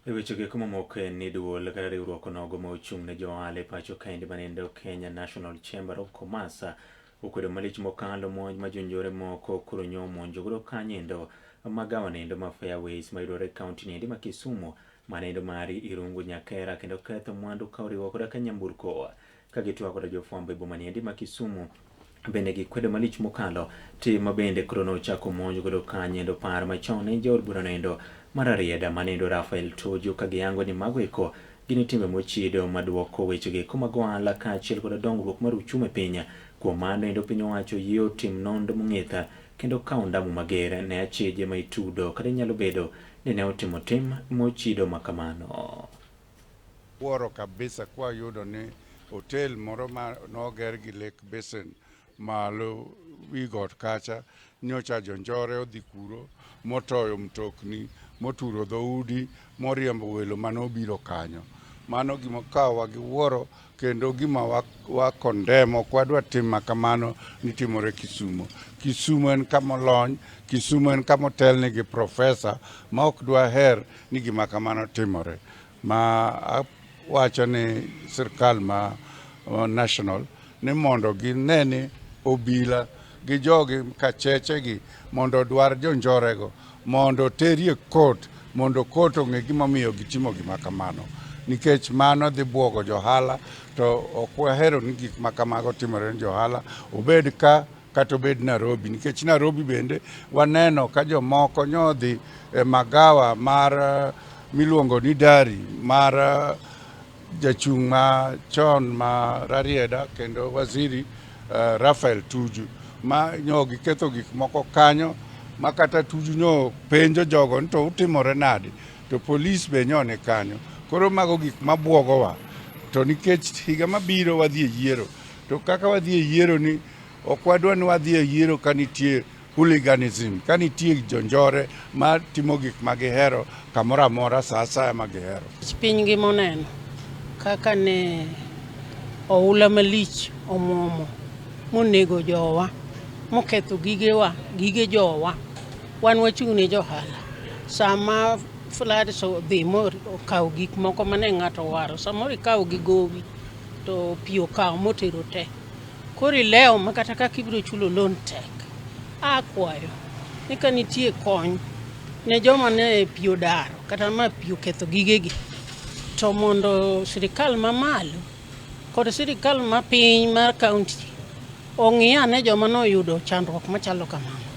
E wechego eko mamoko en ni duol kata riwruok onogo ma ochung' ne jo ohala e pacho kaendi manendo Kenya National Chamber of Commerce okwedo malich mokalo monj ma jonjore moko koro nyo omonjo godo kanyendo magawa nendo ma Fairways mayudore e kaunti niendi ma Kisumu manendo mari Irungu Nyakera kendo ketho mwandu ka oriwo koda ka nyamburko ka gitwak koda jofwambo e boma niendi ma Kisumu bende gikwedo malich mokalo tim ma bende koro nochako monj godo kanyendo par machon ne jaod bura noendo mar Rarieda manendo Rafael Tuju ka giyango ni mago eko gin timbe mochido maduoko wechego eko mag ohala kaachiel koda dongruok mar uchumi e piny. Kuom mano endo piny owacho yie otim nonro mong'ith kendo kawo ndamu mager ne acheje ma itudo kata inyalo bedo ni ne otimo tim mochido ma kamano. Wuoro kabisa kwayudo ni hotel moro ma noger gi Lake Basin malo wi got kacha nyocha jonjore odhi kuro motoyo mtokni moturo dhoudi moriembo welo mane obiro kanyo. Mano gima okawowa gi wuoro kendo gima wa, wa condemn ok wadwa tim ma kamano ni timore Kisumo. Kisumo en kama olony, Kisumo en kama otelne gi profesa ma ok dwaher ni gima kamano timore. Ma awacho ni sirkal ma national ni mondo gine ni obila gi jogi kacheche gi mondo odwar jonjorego mondo oterie court mondo court ong'e gimomiyo gitimo gima kamano nikech mano dhi buogo johala to ok wahero ni gik ma kamago timore ne johala obed ka kata obed Nairobi nikech Nairobi bende waneno ka jomoko nyodhi e magawa mar miluongo ni Dari mar jachung' ma chon ma Rarieda kendo waziri Raphael Tuju ma nyo giketho gik moko kanyo ma kata Tuju nyo penjo jogo ni to utimore nade to polis be nyo ni kanyo. Koro mago gik mabuogowa to nikech higa mabiro wadhi e yiero to kaka wadhi e yiero ni ok wadwa ni wadhi e yiero ka nitie hooliganism, ka nitie jonjore ma timo gik ma gihero kamoro amora sa asaya ma gihero. Piny ngima oneno kaka ne oula malich omwomo monego jowa, moketho gigewa, gige jowa. Wan wachung' ne johala. Sama floods odhi mokawo gik moko mane ng'ato owaro, samoro ikawo gi gowi to pi okawo motero te. Koro ilewo ma kata kaka ibiro chulo loan tek. Akwayo ni ka nitie kony ne joma ne pi odaro kata ma pi oketho gigegi to mondo sirikal mamalo kod sirikal ma piny mar kaunti ong'i ane joma noyudo chandruok machalo kamano.